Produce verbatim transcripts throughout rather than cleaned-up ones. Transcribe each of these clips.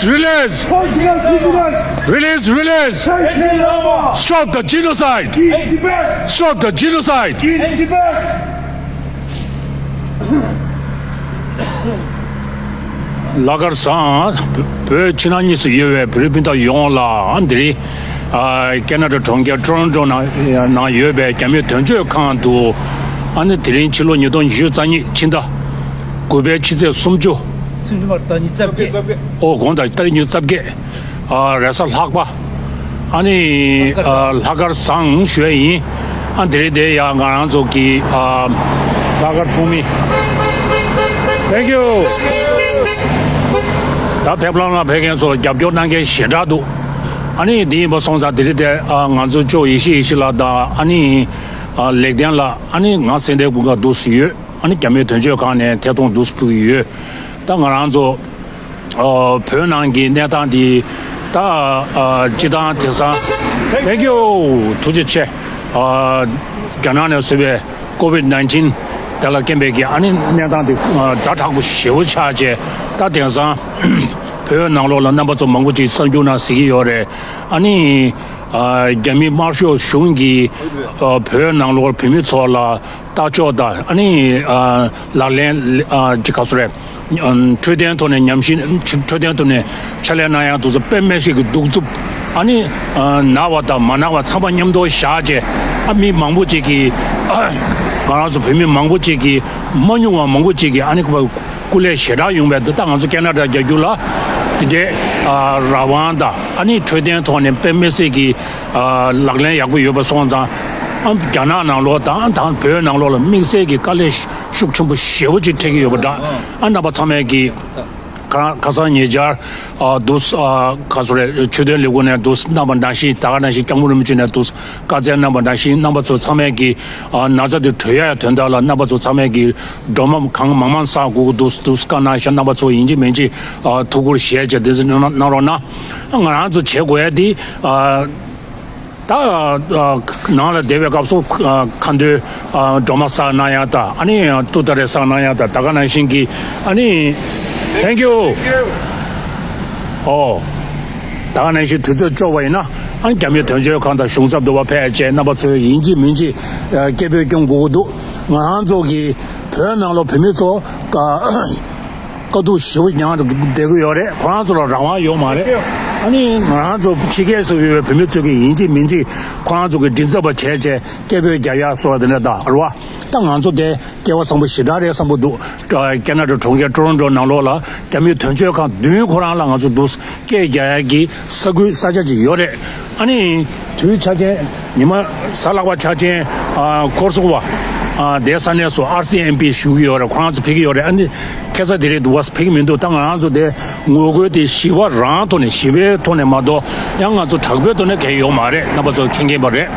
Release! Political prisoners! Release, release! Stop the genocide! In Tibet! Stop the genocide! In Tibet! ལྷག་དཀར་བཟང་། བོད་ཕྱི་ནང་གཉིས་སུ་ཡོད་པའི་བོད་རིགས་སྤུན་ཟླ་ཡོངས་ལ་འདིར། ཨ། ཁེ་ན་ཌ་གྲོང་ཁྱེར་ཊོ་རོན་ཊོ་ནང་ནང་ཡོད་པའི་རྒྱ་མིའི་དོན་གཅོད་ཁང་དུ། ཨ་ནི་དེ་རིང་ཕྱི་ལོ་ཉིས་སྟོང་ཉི་ཤུ་རྩ་གཉིས་ཕྱི་ཟླ་དགུ་པའི་ཕྱི་ཚེས་སུམ་ཅུ། སུམ་ཅུ་མ་རེད། ཟླ་ཉི་ཤུ་རྩ་བརྒྱད། ཨོ། དགོངས་དག་ཟླ་ཉི་ཤུ་རྩ་བརྒྱད། ཨ། རེས་གཟའ་ལྷག་པ། ཨ་ནི། ཨ། ལྷག་དཀར་བཟང་ཞུ་ཡ་ཡིན། ཨ། དེ་རིང་དེ་ཡ་ང་རང་ཚོ་གི། ཨ། ལྷག་དཀར་ཚོགས་མི། Thank you. ད་ཕེབས་ལམ་ལ་ཕེབས་མཁན་ཚོ་རྒྱབ་སྐྱོར་གནང་མཁན་ཞེ་དྲག་འདུག་ཨ་ནི་འདི་ཡིན་པ་སོང་ཙང་དེ་རིང་དེ། ཨ། ང་ཚོ་ཅོ་ཡེ་ཤེས་ཡེ་ཤེས་ལགས་དང་། ཨ་ནི། ཨ། ལེགས་ལྡན་ལགས། ཨ་ནི་ང་སེང་ལྡེང་དགུན་ཁ་འདུག་སེ་ཡོད། ཨ་ནི་རྒྱ་མིའི་དོན་གཅོད་ཁང་ནས་ཐད་གཏོང་འདུག་སེ་ཕུལ་གྱི་ཡོད། ད་ང་རང་ཚོ། ཨ། བོད་ནང་གི་གནས་སྟངས་འདི་ད། ཨ། སྤྱི་བཏང་དེང་སང་། Thank you. ཐུགས་རྗེ་ཆེ། ཨ། རྒྱ་ནག་ནས་བཟོས་པའི་ཀོ་ཝིཌ་ནའིན་ཊིན་དེ་ལ་རྐྱེན་པས་ཀྱི། ཨ་ནི་གནས་སྟངས་འདི། ཨ། ཛ་དྲག་པོ་ཞེ་པོ་ཆགས་བྱས། ད་དེང་སང་བོད་ནང་ལོགས་ལ་རྣམ་པ་ཚོ་མང་པོ་ཅིག་གསར་འགྱུར་ནང་གཟིགས་ཀྱི་ཡོད་རེད། ཨ་ནི། ཨ། རྒྱ་མི་དམར་ཤོག་གཞུང་གིས། ཨ། བོད་ནང་ལོགས་བོད་མི་ཚོ་ལ་ལྟ་ཕྱོགས་དང་། ཨ་ནི། ཨ། ལག་ལེན། ཨ། ཅིག་ག་ཚོད་རེད། ཨ། འཕྲོད་བསྟེན་ཐོག་ནས་ཉམས་ཞིབ། འཕྲོད་བསྟེན་ཐོག་ནས་ཕྱག་ལས་གནང་ཡག་དེ་ཚོ་དཔེ་མི་སྲིད་ཀྱི་གདུག་རྩུབ། ཨ་ནི། ཨ། ན་བ་དང་མ་ན་བ་ཚང་མ་མཉམ་དུ་བཞག་བྱས། ཨ། མི་མང་པོ་ཅིག་གིས། ང་རང་ཚོ་བོད་མི་མང་པོ་ཅིག་གིས་མ་མྱོང་བ་མང་པོ་ཅིག་གིས། ཨ་ནི། སྐུ་ལས་ཞེ་དྲག་ཡོང་བས། འདི་ད་ང་ཚོ་ཁེ་ན་ཌ་རྒྱལ་རྒྱུ་ལ་འདི་འདྲའི། ཨ། རང་དབང་དང་། ཨ་ནི་འཕྲོད་བསྟེན་ཐོག་ནས་དཔེ་མི་སྲིད་ཀྱི། ཨ། ལག་ལེན་ཡག་པོ་ཡོད་པ་སོང་ཙང་། ཨ། རྒྱ་ནག་ནང་ལོགས་དང་། དང་བོད་ནང་ལོགས་ལ་དམིགས་བསལ་གྱི་དཀའ་ལས་ཤུགས་ཆེན་པོ་ཞེ་པོ་ཅིག་འཕྲད་ཀྱི་ཡོད་པ་འདྲ། ཨ། རྣམ་པ་ཚང་མས་ཀྱི། ཁ་ཁ་སང་ཉེ་ཆར། ཨ། འདུག་ཨ། ག་ཚོད་རེད། ཆོས་དོན་ལས་ཁུངས་ནས་འདུག་གནང་བ་ནང་བཞིན། ད་ག་ནང་བཞིན་སྐྱབས་མགོན་རིན་པོ་ཆེ་ནས་འདུག་བཀའ་སྩལ་གནང་བ་ནང་བཞིན། རྣམ་པ་ཚོ་ཚང་མས་ཀྱི། ཨ། ན་ཚ་དེ་བྲོས་ཡག་དོན་དག་ལ་རྣམ་པ་ཚོ་ཚང་མས་ཀྱི་སྒྲོལ་མ་གང་མང་མང་བསག་དགོས་ཀྱི་འདུག་འདུག་བཀའ་གནང་ཤག་རྣམ་པ་ཚོ་ཡིན་གཅིག་མིན་གཅིག། ཨ། ཐུགས་ཁུར་བཞེས་བྱས་དེ་ཚོ་གནང་རོགས་གནང་། ང་རང་ཚོ་བྱེད་དགོས་ཡ་དེ། ཨ། ད། ཨ། ནང་ལ་བསྡད་པའི་སྐབས་སུ། ཨ། ཁ་འདོན། ཨ། སྒྲོལ་མ་བསགས་གནང་ཡག་དང་། ཨ་ནི་ཏུཏྟཱ་རེ་བསགས་གནང་ཡག་དང་། ད་ག་ནང་བཞིན་གྱི། ཨ་ནི། Thank you. ཨོ། ད་ག་ནང་བཞིན་དུས་ཚོད་ལྕོགས་པ་ཡིན་ན། ཨ། རྒྱ་མིའི་དོན་གཅོད་ཁང་དང་གཞུང་ཚབ་འདུ་བ་ཕེབས་བྱས། རྣམ་པ་ཚོས་ཡིན་གཅིག་མིན་གཅིག། ཨ། སྐད་འབོད་སྐྱོན་དགོས་ཀྱི་འདུག་ང་རང་ཚོ་གི་བོད་ནང་ལོགས་བོད་མི་ཚོ། ཨ། དཀའ་སྡུག་ཞེ་པོ་མྱངས་བསྡད་ཀྱི་ཡོད་རེད། ཁོ་རང་ཚོ་ལ་རང་དབང་ཡོད་མ་རེད། ཨ་ནི་ང་རང་ཚོ་ཕྱི་རྒྱལ་སུ་ཡོད་པའི་བོད་མི་ཚོས་ཀྱི་ཡིན་གཅིག་མིན་གཅིག་ཁོ་རང་ཚོ་གི་མགྲིན་ཚབ་པ་བྱས་བྱས་སྐད་འབོད་རྒྱག་ཡག་སོགས་དེ་འདྲ་དང་། རེད་བ། ད་ང་ཚོ་དེ་སྐལ་བ་བཟང་པོ་ཞེ་དྲག་རེད་བསམ་གྱི་འདུག་ཁེ་ན་ཌ་གྲོང་ཁྱེར་ཊོ་རོན་ཊོ་ནང་ལོགས་ལ་རྒྱ་མིའི་དོན་གཅོད་ཁང་བདུན་ཁོ་རང་ལ་ང་ཚོ་འདུག་སྐད་རྒྱག་ཡག་གི་ས་ཁུལ་ས་ཆ་ཅིག་ཡོད་རེད། ཨ་ནི། དུས་ཆ་ཅན། ཉི་མ་གཟའ་ལྷག་པ་ཆ་ཅན། ཨ། ཁོར་སོང་བ། ཨ། དེ་ས་གནས་སུ་ཨར་སི་ཨེམ་པི་ཞུ་གི་ཡོད་རེད། ཁོ་རང་ཚོ་ཕེབས་ཀྱི་ཡོད་རེད། ཨ་ནི། ཁ་སང་དེ་རིང་འདུག་བ། ཕེབས་ཀྱི་མི་འདུག་ད་ང་རང་ཚོ་དེ་ངོ་རྒོལ་དེ་ཞི་བ་རང་ཐོག་ནས། ཞི་བའི་ཐོག་ནས་མ་གཏོགས་ཡང་ང་ཚོ་དྲག་པོའི་ཐོག་ནས་གང་ཡོད་མ་རེད། རྣམ་པ་ཚོ་མཁྱེན་མཁྱེན་པ་རེད།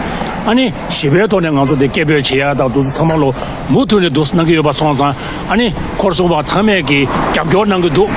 ཨ་ནི། ཞི་བའི་ཐོག་ནས་ང་ཚོ་དེ་སྐད་འབོད་བྱེད་ཡག་དང་འདུག་ཚང་མ་ལོ་མུ་མཐུད་ནས་འདུག་གནང་གི་ཡོད་པ་སོང་ཙང་། ཨ་ནི། ཁོར་སོང་བ་ཚང་མས་ཀྱི་རྒྱབ་སྐྱོར་གནང་གི་འདུག་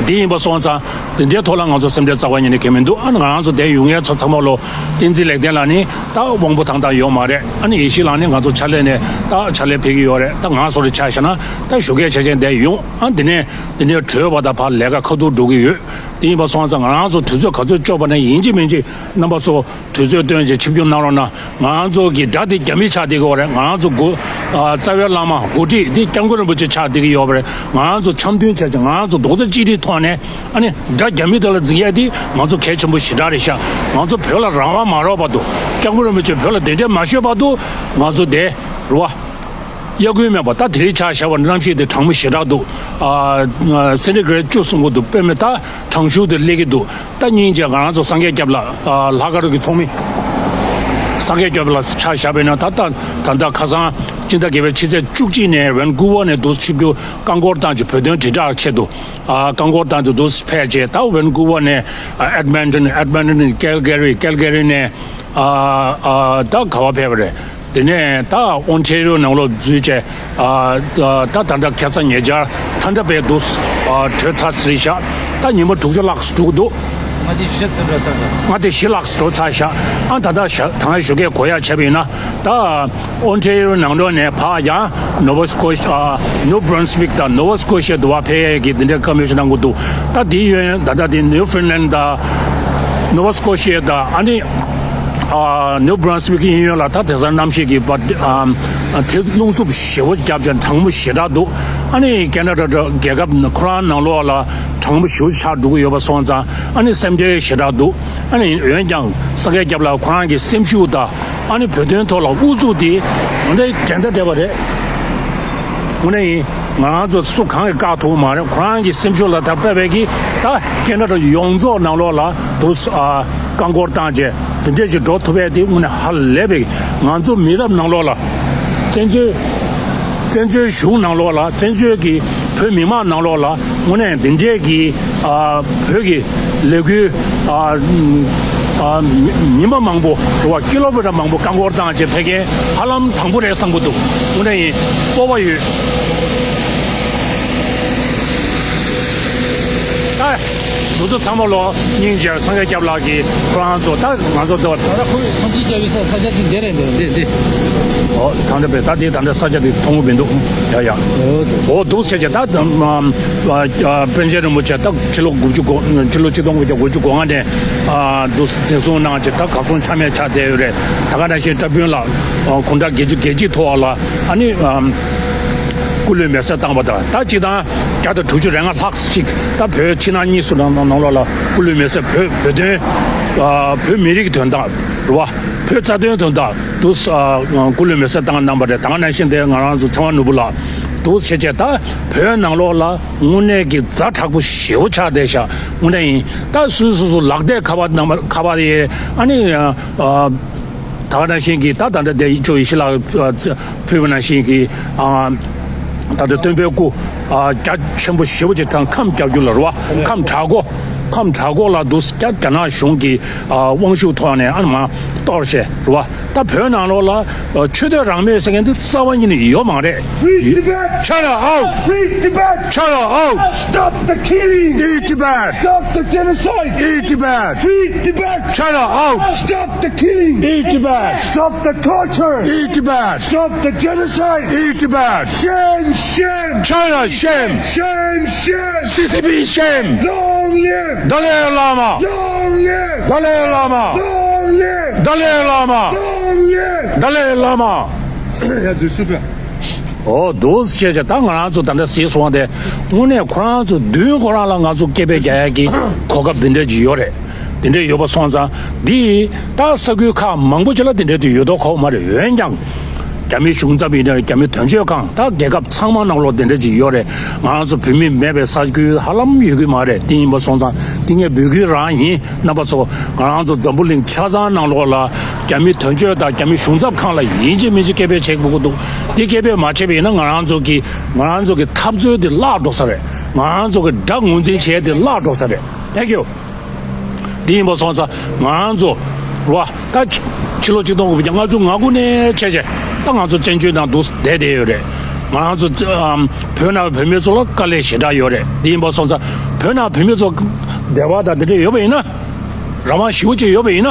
འདི་ཡིན་པ་སོང་ཙང་། འདི་འདྲའི་ཐོག་ལ་ང་ཚོ་སེམས་ཁྲལ་རྩ་བ་ཉིད་ནས་གང་ཡང་མི་འདུག་ཨ་ནི་ང་རང་ཚོ་དེ་ཡོང་མཁན་ཚོ་ཚང་མ་ལོ། བསྟན་འཛིན་ལེགས་ལྡན་ལགས་ནི་ད་དབང་པོ་ཐང་ཐང་ཡོད་མ་རེད། ཨ་ནི་ཡེ་ཤེས་ལགས་ནི་ང་ཚོ་ཕྱག་ལས་ནས་ད་ཕྱག་ལས་ཕེབས་ཀྱི་ཡོད་རེད། ད་ང་སོ་རེ་ཆ་བཞག་ན་ད་ཞོགས་ཀས་ཆ་ཅན་དེ་ཡོང་། ཨ། འདི་ནས་འདི་ནས་བྲོས་པ་དང་ཕར་ལས་ཀ་ཁ་ཐུག་འགྲོ་གི་ཡོད། དེ་ཡིན་པ་སོང་ཙང་ང་རང་ཚོ་དུས་ཚོད་ག་ཚོད་ལྕོགས་པ་ན་ཡིན་གཅིག་མིན་གཅིག་རྣམ་པ་ཚོ་དུས་ཚོད་བཏོན་བྱས་ཆིབས་བསྒྱུར་གནང་རོགས་གནང་། ང་རང་ཚོ་གི་དགྲ་དེ་རྒྱ་མི་ཆགས་བསྡད་ཀྱི་ཡོད་རེད། ང་རང་ཚོ་འགོ། ཨ། རྩ་བའི་བླ་མ་འགོ་ཁྲིད་དེ་སྐྱབས་མགོན་རིན་པོ་ཆེ་ཆགས་བསྡད་ཀྱི་ཡོད་རེད། ང་རང་ཚོ་འཆམ་མཐུན་བྱས་བྱས། ང་རང་ཚོ་རྡོག་རྩ་གཅིག་སྒྲིལ་ཐོག་ནས། ཨ་ནི་དགྲ་རྒྱ་མི་དེ་ལ་འཛིང་ཡས་དེ་ང་ཚོ་གལ་ཆེན་པོ་ཞེ་དྲག་རེད་ཤག་ང་ཚོ་བོད་ལ་རང་དབང་མ་རག་བར་དུ། སྐྱབས་མགོན་རིན་པོ་ཆེ་བོད་ལ་གདན་འདྲེན་མ་ཞུས་བར་དུ་ང་ཚོ་དེ། རེད་བ། དབྱར་དགུན་མེད་པ་ད་དེ་རིང་ཆ་བཞག་པ་ན་གནམ་གཤིས་དེ་གྲང་མོ་ཞེ་དྲག་འདུག་ཨ། སེན་ཊི་གྷི་རེཌ་བཅུ་གསུང་གི་འདུག་དཔེ་མི་ད་གྲང་ཤུགས་དེ་སླེབས་ཀྱི་འདུག་ད་སྙིང་རྗེ། ང་རང་ཚོ་སངས་རྒྱས་སྐྱབས་ལགས། ཨ། ལྷག་དཀར་གྱི་ཚོགས་མི། སངས་རྒྱས་སྐྱབས་ལགས་ཆ་བཞག་པ་ཡིན་ན། ད་ད་ད་ལྟ་ཁ་སང་སྤྱི་ཟླ་བརྒྱད་པའི་ཕྱི་ཚེས་བཅུ་གཅིག་ནས་ཝན་ཀུ་ཝར་ནས་འདུག་ཆིབས་བསྒྱུར་རྐང་འཁོར་བཏང་བྱས་བོད་དོན་དྲིལ་བསྒྲགས་ཆེད་དུ། ཨ། རྐང་འཁོར་བཏང་དུས་འདུག་ཕེབས་རྗེས། ད་ཝན་ཀུ་ཝར་ནས། ཨ། ཨེཌ་མན་ཊོན། ཨེཌ་མན་ཊོན་ནས་ཀལ་ག་རི། ཀལ་ག་རི་ནས། ཨ། ཨ། ད་ག་པར་ཕེབས་པ་རེད། དེ་ནས་ད་ཨོན་ཊེ་རི་ཡོ་ནང་ལོགས་འཛུལ་བྱས། ཨ། ད་ད་ལྟ་ཁ་སང་ཉེ་ཆར་ཐན་ཌ་བེ་འདུག་ཨ། བྲོས་ཚར་ཟིན་ཤག་ད་ཉི་མ་དྲུག་ཅུ་ལྷག་འགྲོ་གི་འདུག་ང་དེ་བཞི་ཙམ་རེད་ཚར་ཚར། ང་དེ་བཞི་ལྷག་འགྲོ་ཚར་ཤག་ཨ་ད་ལྟ་ཞག་ད་ཞོགས་ཀས་གོ་ཡག་བྱས་པ་ཡིན་ན་ད་ཨོན་ཊེ་རི་ཡོ་ནང་ལོགས་ནས་ཕར་ཡང་ནོ་ཝ་སྐོ་ཨ་ནིའུ་བྷ་རན་སི་ཝིག་དང་ནོ་ཝ་སྐོ་ཤི་ཡ་དུ་བ་ཕེབས་ཡས་ཀྱི་འདི་འདྲའི་བཀའ་མོལ་ཞིག་གནང་གི་འདུག་ད་དེའི་གཡས་གཡོན་ད་ལྟ་དེ་ནིའུ་ཕུན་ལན་དང་ནོ་ཝ་སྐོ་ཤི་ཡ་དང་ཨ་ནི་ཨ་ནིའུ་བྷ་རན་སི་ཝིག་གཡས་གཡོན་ལ་ད་དེང་སང་གནམ་གཤིས་ཀྱི་བ་ཨ་དེ་རླུང་འཚུབ་ཞེ་པོ་བརྒྱབ་ཅིང་གྲང་མོ་ཞེ་དྲག་འདུག་ཨ་ནི་ཁེ་ན་ཌ་རྒྱལ་ཁབ་ཁོ་རང་ནང་ལོགས་ལ་གྲང་མོ་ཞེ་པོ་ཆགས་འགྲོ་གི་ཡོད་པ་སོང་ཙང་ཨ་ནི་སེམས་ཁྲལ་ཞེ་དྲག་འདུག་ཨ་ནི་འོན་ཀྱང་སངས་རྒྱས་སྐྱབས་ལགས་ཁོ་རང་གི་སེམས་ཤུགས་དང་ཨ་ནི་བོད་དོན་ཐོག་ལ་ཨུ་ཚུགས་དེ་འོ་ན་འགྲན་ཟླ་བྲལ་བ་རེད། དངོས་གནས་ཡིན། ང་རང་ཚོ་སུ་གང་གིས་བཀག་ཐུབ་མ་རེད། ཁོ་རང་གི་སེམས་ཤུགས་ལ་ད་དཔག་པའི་གི་ད་ཁེ་ན་ཌ་ཡོངས་རྫོགས་ནང་ལོགས་ལ་དུ་ཨ་རྐང་འཁོར་བཏང་བྱས་འདི་འདྲས་ཅིག་འགྲོ་ཐུབ་པའི་དེ་དངོས་གནས་ཧ་ལས་པའི་ང་ཚོ་མི་རབས་ནང་ལོགས་ལ་བཙན་བྱོལ་བཙན་བྱོལ་གཞུང་ནང་ལོགས་ལ་བཙན་བྱོལ་གྱི་བོད་མི་མང་ནང་ལོགས་ལ་དངོས་གནས་འདི་འདྲས་ཀྱི་ཨ་བོད་ཀྱི་ལས་འགུལ་ཨ་ཨ་ཉི་མ་མང་པོ་རེད་བ། ཀི་ལོ་མི་ཊར་མང་པོ་རྐང་འཁོར་བཏང་བྱས་ཕེབས་མཁན་ཧ་ལམ་དང་པོ་རེད་བསམ་གྱི་འདུག་དངོས་གནས་ཡིན། སྤོབས་པ་ཡོད། ཨ། འདི་ཚོ་ཚང་མ་ལོ་སྙིང་རྗེ་སངས་རྒྱས་སྐྱབས་ལགས་ཀྱིས་ཁོ་རང་ཚོ་ད་ང་ཚོ་ཚོ། ད་ལྟ་ཁོས་སངས་རྒྱས་སྐྱབས་ཡོད་ས་ས་ཆ་དེ་འདི་རེད་འདི་འདི་འདི། ཨོ་ད་ལྟ་བས་ད་དེ་ད་ལྟ་ས་ཆ་དེ་མཐོང་གི་མི་འདུག་ཡ་ཡ། ཨོ་དེ། ཨོ་འདུག་ཟེར་བྱས་ད་ཨ་ཨ་པཎ་ཆེན་རིན་པོ་ཆེ་ད་ཕྱི་ལོ་དགུ་བཅུ་གོ་ཕྱི་ལོ་ཆིག་སྟོང་དགུ་བརྒྱ་དགུ་བཅུ་གོ་ལྔ་ནས་ཨ་འདུག་འཛིན་བཟུང་གནང་བྱས་ད་གར་སོང་ཆ་མེད་ཆགས་བསྡད་ཡོད་རེད། ད་ག་ནང་བཞིན་བཀྲ་དཔོན་ལགས་ཨ་དགུང་གྲངས་བརྒྱད་ཅུ་གྱ་གཅིག་ཐོག་ལ་ཨ་ནི་ཨ་སྐུ་ལུས་མེ་སྲེག་བཏང་བ་དང་ད་སྤྱིར་བཏང་བརྒྱ་དང་དྲུག་ཅུ་རེ་ལྔ་ལྷག་ཅིག་ད་བོད་ཕྱི་ནང་གཉིས་སུ་ནང་ནང་ལོགས་ལ་སྐུ་ལུས་མེ་སྲེག་བོད་བོད་དོན་ཨ་བོད་མི་རིགས་ཀྱི་དོན་དག་རེད་བ། བོད་རྩ་དོན་དོན་དག་འདུག་ཨ་སྐུ་ལུས་མེ་སྲེག་བཏང་གནང་བ་རེད། ད་ག་ནང་བཞིན་དེ་ང་རང་ཚོ་ཚེ་དབང་ནོར་བུ་ལགས་འདུག་བྱས་བྱས་ད་བོད་ནང་ལོགས་ལ་དངོས་གནས་ཀྱི་ཛ་དྲག་པོ་ཞེ་པོ་ཆགས་བསྡད་ཤག་དངོས་གནས་ཡིན། ད་སུ་སུ་སུ་ལག་བརྡ་ཁ་པར་ནང་ཁ་པར་ཡེ་ཨ་ནི་ཨ་ད་ག་ནང་བཞིན་གྱི་ད་ད་ལྟ་དེ་ཅོ་ཡེ་ཤེས་ལགས་ཕུལ་བ་ནང་བཞིན་གྱི་ཨ་ད་ལྟ་སྟོན་པའི་སྐུ་ཨ་རྒྱ་ཆེན་པོ་ཞེ་པོ་ཅིག་དང་ཁམས་བརྒྱ་འགྱུར་ལ་རེད་བ། ཁམས་དྲག་གོ་ཁམས་དྲག་གོ་ལ་འདུག་རྒྱ་རྒྱ་ནག་གཞུང་གི་ཨ་དབང་ཤུགས་ཐོག་ནས་ཨ་ནི་མ་གཏོར་བྱས་རེད་བ། ད་བོད་ནང་ལོགས་ལ་ཆོས་དད་རང་མོས་ཟེར་མཁན་དེ་རྩ་བ་ཉིད་ནས་ཡོད་མ་རེད། Free Tibet! Shut up! Free Tibet! Shut up! Stop the killing! Free Tibet! Stop the genocide! Free Tibet! Free Tibet! Shut up! Stop the killing! Free Tibet! Stop the torture! Free Tibet! Stop the genocide! Free Tibet! Shame, shame! China, shame! Shame, shame! C C P, shame! Long live! Dalai Lama! Long live! Dalai Lama! Long live! Dalai Lama! Long live! Dalai Lama! ཡ་འདུག་སུ་པ། ཨོ་འདུག་ཅེས་བྱས་ད་ང་རང་ཚོ་ད་ལྟ་གཟིགས་སོང་བ་དེ་དངོས་གནས་ཁོ་རང་ཚོ་མདུན་ཁོ་རང་ལ་ང་ཚོ་སྐད་འབོད་རྒྱག་ཡ་གི་གོ་སྐབས་འདི་འདྲ་ཅིག་ཡོད་རེད། འདི་འདྲ་ཡོད་པ་སོང་ཙང་འདི་ད་ས་ཁུལ་ཁག་མང་པོ་ཅིག་ལ་འདི་འདྲ་དུ་ཡོད་མདོག་ཁ་པོ་མ་རེད། འོན་ཀྱང་རྒྱ་མི་གཞུང་ཚབ་ཡིན་ན་རྒྱ་མི་དོན་གཅོད་ཁང་ད་རྒྱལ་ཁབ་ཚང་མ་ནང་ལོགས་འདི་འདྲ་ཅིག་ཡོད་རེད། ང་རང་ཚོ་བོད་མི་མེད་པའི་ས་ཁུལ་ཧ་ལམ་ཡོད་ཀྱི་མ་རེད། དེ་ཡིན་པ་སོང་ཙང་འདི་ངས་འབོད་སྐུལ་རང་ཡིན། རྣམ་པ་ཚོ་ང་རང་ཚོ་འཛམ་བུ་གླིང་ཆ་ཚང་ནང་ལོགས་ལ་རྒྱ་མི་དོན་གཅོད་དང་རྒྱ་མི་གཞུང་ཚབ་ཁང་ལ་ཡིན་གཅིག་མིན་གཅིག་སྐད་འབོད་བྱེད་དགོས་ཀྱི་འདུག་འདི་སྐད་འབོད་མ་བྱས་པ་ཡིན་ན་ང་རང་ཚོ་གི་ང་རང་ཚོ་གི་འཐབ་རྩོད་དེ་བརླག་འགྲོ་ས་རེད། ང་རང་ཚོ་གི་དགྲ་ངོས་འཛིན་བྱས་དེ་བརླག་འགྲོ་ས་རེད། Thank you། འདི་ཡིན་པ་སོང་ཙང་ང་རང་ཚོ་རེད་བ། ད་ཕྱི་ལོ་ཆིག་སྟོང་དགུ་བརྒྱ་ལྔ་བཅུ་ང་དགུ་ནས་བྱས་བྱས་ད་ང་ཚོ་བཙན་བྱོལ་ནང་འདུག་བསྡད་བསྡད་ཡོད་རེད། ང་རང་ཚོ་ཨམ་བོད་ནང་བོད་མི་ཚོ་ལ་དཀའ་ལས་ཞེ་དྲག་ཡོད་རེད། འདི་ཡིན་པ་སོང་ཙང་བོད་ནང་བོད་མི་ཚོ་བདེ་བ་དང་འདི་འདྲ་ཡོད་པ་ཡིན་ན། རང་དབང་ཞེ་པོ་ཅིག་ཡོད་པ་ཡིན་ན་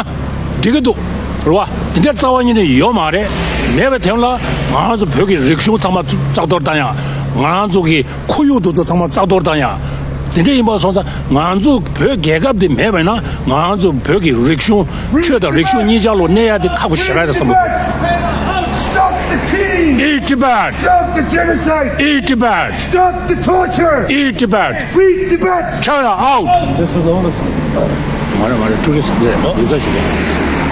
འགྲིག་གི་འདུག་རེད་བ། དེ་འདྲ་རྩ་བ་ཉིད་ནས་ཡོད་མ་རེད། མེད་པའི་དོན་ལ་ང་རང་ཚོ་བོད་ཀྱི་རིག་གཞུང་ཚང་མ་རྩ་གཏོར་བཏང་ཡ། ང་རང་ཚོ་གི་ཁོར་ཡུག་དེ་ཚོ་ཚང་མ་རྩ་གཏོར་བཏང་ཡ། དེ་འདྲ་ཡིན་པ་སོང་ཙང་ང་ཚོ་བོད་རྒྱལ་ཁབ་དེ་མེད་པ་ཡིན་ན་ང་རང་ཚོ་བོད་ཀྱི་རིག་གཞུང་ཆོས་དང་རིག་གཞུང་གཉིས་ཆར་ལོ་གནས་ཡ་དེ་ཁག་པོ་ཞེ་དྲག་རེད་བསམ་གྱི་འདུག Stop the killing! Free Tibet! Stop the genocide! Free Tibet! Stop the torture! Free Tibet! Free Tibet! China out! མ་རེད་མ་རེད། ཊུ་རི་སི་ཊི་རེད། ཡིག་ཚང་ཞུ་གི།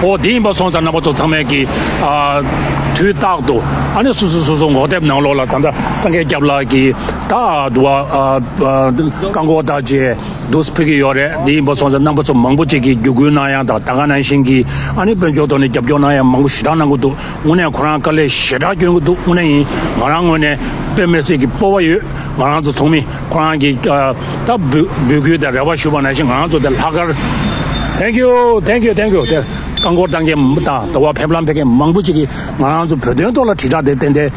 ཨོ་དེ་ཡིན་པ་སོང་ཙང་རྣམ་པ་ཚོ་ཚང་མས་ཀྱི་ཨ་དུས་རྟག་ཏུ་ཨ་ནི་སོ་སོ་སོ་སོ་ངོ་དེབ་ནང་ལོགས་ལ་ད་ལྟ་སངས་རྒྱས་སྐྱབས་ལགས་ཀྱི་ད་དུ་བ་ཨ་ཨ་རྐང་འཁོར་དང་བཅས་འདུག་ཕེབས་ཀྱི་ཡོད་རེད། དེ་ཡིན་པ་སོང་ཙང་རྣམ་པ་ཚོ་མང་པོ་ཅིག་གིས་བརྒྱུད་སྐུལ་གནང་ཡ་དང་ད་ག་ནང་བཞིན་གྱི་ཨ་ནི་དཔལ་འབྱོར་ཐོག་ནས་རྒྱབ་སྐྱོར་གནང་ཡ་མང་པོ་ཞེ་དྲག་གནང་གི་འདུག་དངོས་གནས་ཁོ་རང་དཀའ་ལས་ཞེ་དྲག་སྐྱོན་གྱི་འདུག་དངོས་གནས་ཡིན། ང་རང་ངོས་ནས་དཔེ་མི་སྲིད་ཀྱི་སྤོབས་པ་ཡོད། ང་རང་ཚོ་ཚོགས་མི་ཁོ་རང་གིས་ཨ་ད་འབོད་འབོད་སྐུལ་དང་རེ་བ་ཞུས་པ་ནང་བཞིན་ང་རང་ཚོ་དེ་ལྷག་དཀར། Thank you, thank you, thank you. དེ་རྐང་འཁོར་བཏང་མཁན་དང་དུ་བ་ཕེབས་ལམ་ཕེབས་མཁན་མང་པོ་ཅིག་གིས་ང་རང་ཚོ་བོད་དོན་ཐོག་ལ་དྲིལ་བསྒྲགས་དེ་ཏན་ཏན་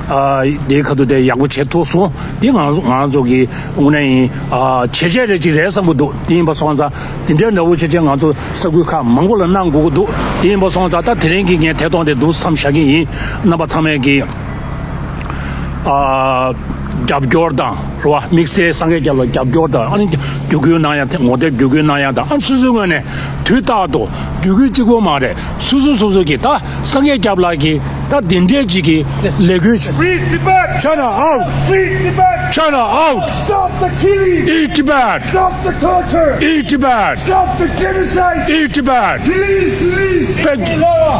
ཨ་དེའི་ཁ་ཐུག་དེ་ཡག་པོ་བྱེད་ཐུབ་སོང་། དེ་ང་ང་ཚོ་གི་དངོས་གནས་ཡིན། ཨ་བྱས་རྗེས་རེ་ཅིག་རེད་བསམ་གི་འདུག་དེ་ཡིན་པ་སོང་ཙང་དེ་འདྲའི་འདྲ་བོ་བྱས་རྗེས་ང་ཚོ་ས་ཁུལ་ཁག་མང་པོ་ལ་གནང་དགོས་ཀྱི་འདུག་དེ་ཡིན་པ་སོང་ཙང་ད་དེ་རིང་གི་ངས་ཐད་གཏོང་དེ་འདུག་བསམ་བཞག་གི་ཡིན། རྣམ་པ་ཚང་མས་ཀྱི་ཨ་རྒྱབ་སྐྱོར་དང་རེད་བ། དམིགས་བསལ་སངས་རྒྱས་སྐྱབས་ལ་རྒྱབ་སྐྱོར་དང་། ཨ་ནི་བརྒྱུད་སྐུལ་གནང་ཡ་དེ། ངོ་དེབ་བརྒྱུད་སྐུལ་གནང་ཡ་དང་། ཨ་ནི་སོ་སོའི་ངོས་ནས་དུས་རྟག་ཏུ་བརྒྱུད་སྐུལ་གཅིག་པོ་མ་རེད། སོ་སོ་སོ་སོ་གི་ད་སངས་རྒྱས་སྐྱབས་ལགས་ཀྱི་ད་འདི་འདྲའི་ཅིག་གི་ལས་འགུལ། Free Tibet! China out! Free Tibet! China out! Stop the killing! Eat Tibet! Stop the torture! Eat Tibet! Stop the genocide! Eat Tibet! Release, release! Pen-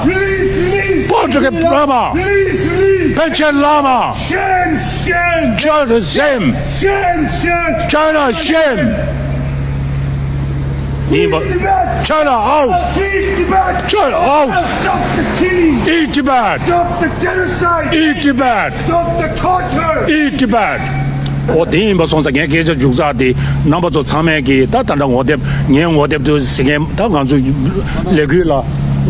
Release, release! Patrick Lama! Release, release! Panchen Lama! Shame, shame! China shame! Shame, shame! China shame! Leave Tibet! China out! Free Tibet! China out! Stop the killing! Eat Tibet! Stop the genocide! Eat Tibet! Stop the torture! Eat Tibet! ཨོ་དེ་ཡིན་པ་སོང་ཙང་ངས་སྐད་ཆ་མཇུག་ཚགས་དེ་རྣམ་པ་ཚོ་ཚང་མས་ཀྱིས་ད་ད་ལྟ་ངོ་དེབ། ངའི་ངོ་དེབ་དུ་གཟིགས་མཁན། ད་ང་ཚོ་ལས་འགུལ་ལ་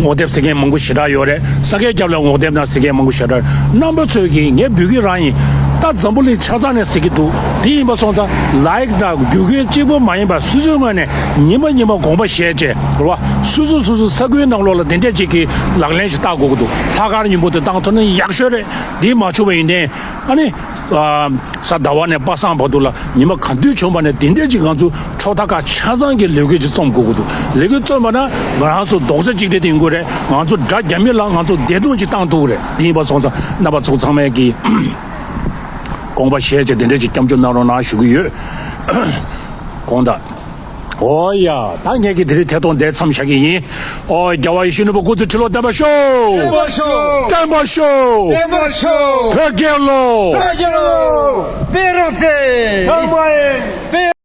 ངོ་དེབ་གཟིགས་མཁན་མང་པོ་ཞེ་དྲག་ཡོད་རེད། སངས་རྒྱས་སྐྱབས་ལ་ངོ་དེབ་ནང་གཟིགས་མཁན་མང་པོ་ཞེ་དྲག་རེད། རྣམ་པ་ཚོས་ཀྱིས་ངས་འབོད་སྐུལ་རང་ཡིན། ད་འཛམ་བུ་གླིང་ཆ་ཚང་ནས་གཟིགས་ཀྱི་འདུག་དེ་ཡིན་པ་སོང་ཙང་ལའིཀ་དང་བརྒྱུད་སྐུལ་གཅིག་པོ་མ་ཡིན་པར་སོ་སོའི་ངོས་ནས་ཉི་མ་ཉི་མ་དགོངས་པ་བཞེས་བྱས་རེད་བ། སོ་སོ་སོ་སོ་ས་ཁུལ་ནང་ལོགས་ལ་དེ་འདྲས་ཅིག་གི་ལག་ལེན་ཞིག་བསྟར་དགོས་ཀྱི་འདུག་ལྷག་དཀར་སྙིང་པོ་དེ་བཏང་ཐུབ་ན་ཡག་ཤོས་རེད། དེ་མ་བྱུང་བ་ཡིན་ནའི་ཨ་ནི། ཨ་གཟའ་ཟླ་བ་ནས་པ་སངས་བར་དུ་ལ་ཉི་མ་ག་དུས་བྱུང་བ་ནས་དེ་འདྲས་ཅིག་ང་ཚོ་ཕྱོགས་མཐའ་ཁག་ཆ་ཚང་གི་ལས་འགུལ་ཅིག་རྩོམ་དགོས་ཀྱི་འདུག་ལས་འགུལ་རྩོམ་པ་ན་ང་རང་ཚོ་རྡོག་རྩ་གཅིག་སྒྲིལ་དེ་ཡིན་དགོས་རེད། ང་ཚོ་དགྲ་རྒྱ་མི་ལ་ང་ཚོ་བདེ་སྡུག་ཅིག་བཏང་ཐུབ་ཀྱི་རེད། དེ་ཡིན་པ་སོང་ཙང་རྣམ་པ་ཚོ་ཚང་མས་ཀྱིས་དགོངས་པ་བཞེས་བྱས་དེ་འདྲས་ཅིག་སྐྱབས་འཇུག་གནང་རོགས་གནང་ཞུ་གི་ཡོད། དགོངས་དག་ཨོ་ཡ། ད་ངས་ཀྱི་དེ་རིང་ཐད་གཏོང་འདིར་མཚམས་བཞག་གི་ཡིན། ཨོ་རྒྱལ་བ་ཡིད་བཞིན་ནོར་བུ་སྐུ་ཚེ་ཁྲི་ལོ་བརྟན་པར་ཤོག་བརྟན་པར་ཤོག་བརྟན་པར་ཤོག་བརྟན་པར་ཤོག་བོད་རྒྱལ་ལོ། བོད་རྒྱལ་ལོ། བོད་རང་བཙན། ཚང་མ་ཡིན། བོད།